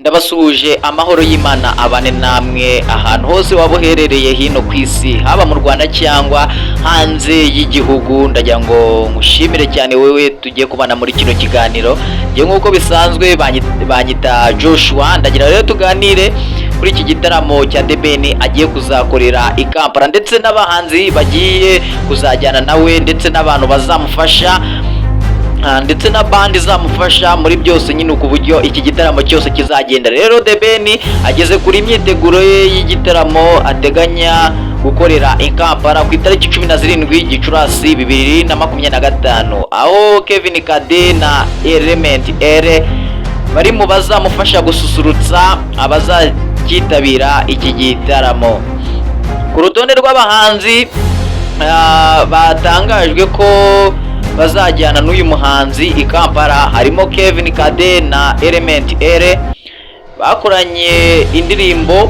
Ndabasuhuje, amahoro y'Imana abane namwe ahantu hose waba uherereye hino ku isi, haba mu Rwanda cyangwa hanze y'igihugu. Ndagira ngo ngushimire cyane wewe tugiye kubana muri kino kiganiro. Njye nk'uko bisanzwe banyita Joshua. Ndagira rero tuganire kuri iki gitaramo cya The Ben agiye kuzakorera i Kampala, ndetse n'abahanzi bagiye kuzajyana nawe, ndetse n'abantu bazamufasha, ndetse na band izamufasha muri byose nyine, ku buryo iki gitaramo cyose kizagenda. Rero The Ben ageze kuri imyiteguro ye y'igitaramo ateganya gukorera i Kampala ku itariki 17 Gicurasi 2025, aho Kevin Kade na Element Eleeeh bari mu bazamufasha gususurutsa abazacyitabira iki gitaramo. Ku rutonde rw'abahanzi batangajwe ko bazajyana n'uyu muhanzi i Kampala harimo Kevin Kade na Element Eleeeh bakoranye indirimbo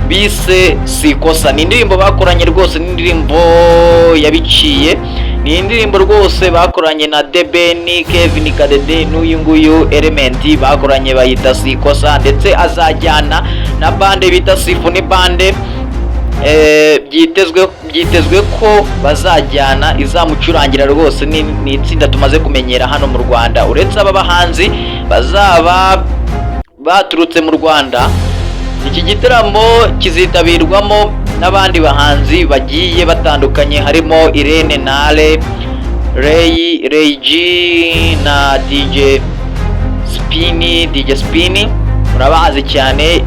bise Sikosa. Ni indirimbo bakoranye rwose, ni indirimbo yabiciye, ni indirimbo rwose bakoranye na The Ben, Kevin Kade n'uyu nguyu Element bakoranye, bayita Sikosa. Ndetse azajyana na band bita Symphony Band. Byitezwe ko bazajyana izamucurangira rwose. Ni itsinda tumaze kumenyera hano mu Rwanda. Uretse aba bahanzi bazaba baturutse mu Rwanda, iki gitaramo kizitabirwamo n'abandi bahanzi bagiye batandukanye, harimo Irene Ntale, Ray G na DJ Spini. DJ Spini murabazi cyane.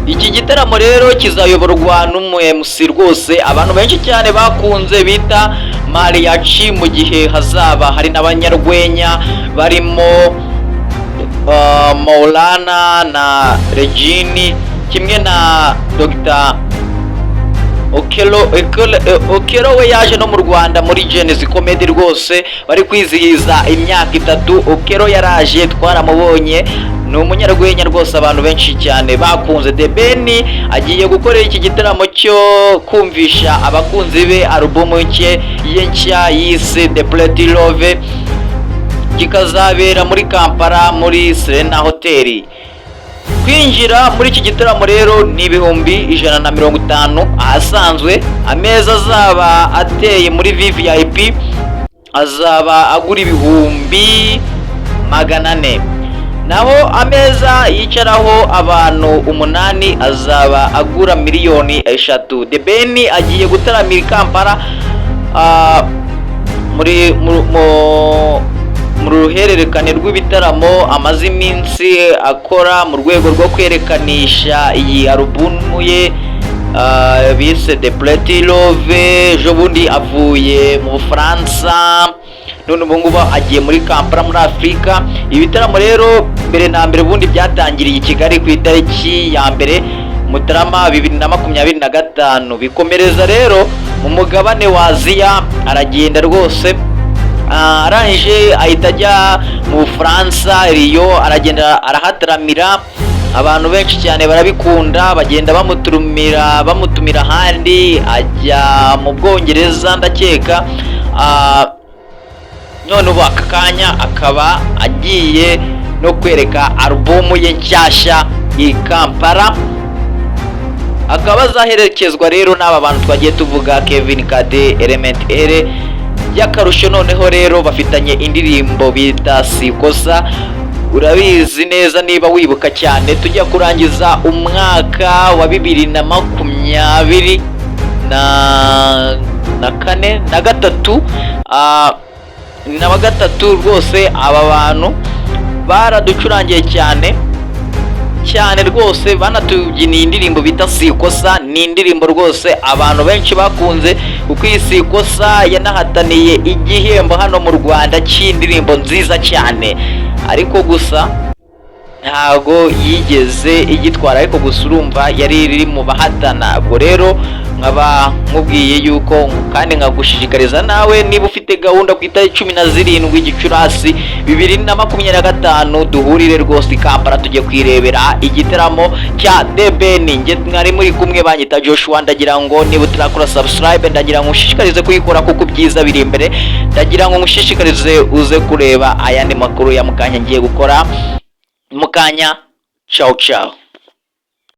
Iki gitaramo rero kizayoborwa n'umu MC rwose abantu benshi cyane bakunze bita Mariachi, mu gihe hazaba hari n'abanyarwenya barimo Maulana na Regine, kimwe na Dr Okelo. Okelo we yaje no mu Rwanda muri Gen-Z Comedy rwose bari kwizihiza imyaka 3. Okelo yaraje, twaramubonye, ni umunyarwenya rwose abantu benshi cyane bakunze. The Ben agiye gukorera iki gitaramo cyo kumvisha abakunzi be alubumu ye nshya yise The Pretty Love, kikazabera muri Kampala muri Serena Hotel. Kwinjira muri iki gitaramo rero ni 150,000 ahasanzwe. Ameza azaba ateye muri VVIP azaba agura 400,000, naho ameza yicaraho abantu umunani azaba agura miliyoni 3. The Ben agiye gutaramira i Kampala muri mu ruhererekane rw'ibitaramo amaze iminsi akora mu rwego rwo kwerekanisha iyi alubumu ye bise The Pretty Love. Ejo bundi avuye mu Bufaransa, none ubu ngubu agiye muri Kampala muri Afurika. Ibitaramo rero mbere na mbere ubundi byatangiriye i Kigali ku itariki ya 1 Mutarama 2025, bikomereza rero mu mugabane wa Aziya. Aragenda rwose, arangije ahita ajya mu Bufaransa, Lyon, aragenda arahataramira, abantu benshi cyane barabikunda, bagenda bamutumira, bamutumira ahandi, ajya mu Bwongereza ndakeka. None ubu aka kanya akaba agiye no kwereka alubumu ye nshyashya i Kampala, akaba azaherekezwa rero n'aba bantu twagiye tuvuga, Kevin Kade, Element Eleeeh. By'akarusho noneho rero bafitanye indirimbo bita Sikosa. Urabizi neza niba wibuka cyane, tujya kurangiza umwaka wa 2024 na gatatu na gatatu rwose, aba bantu baraducurangiye cyane cyane rwose, banatubyiniye indirimbo bita Sikosa. Ni indirimbo rwose abantu benshi bakunze, kuko iyi Sikosa yanahataniye igihembo hano mu Rwanda cy'indirimbo nziza cyane, ariko gusa ntago yigeze igitwara, ariko gusa urumva yari iri mu bahatana. Ubwo rero nkaba nkubwiye yuko kandi nkagushishikariza nawe, niba ufite gahunda, ku itariki 17 Gicurasi 2025 duhurire rwose i Kampala, tujye kwirebera igitaramo cya The Ben. Njye mwari muri kumwe banyita Joshua. Ndagira ngo niba utarakora subscribe, ndagira ngo ushishikarize kuyikora kuko ibyiza biri imbere. Ndagira ngo ngushishikarize uze kureba ayandi makuru ya mukanya ngiye gukora mukanya. Ciao ciao.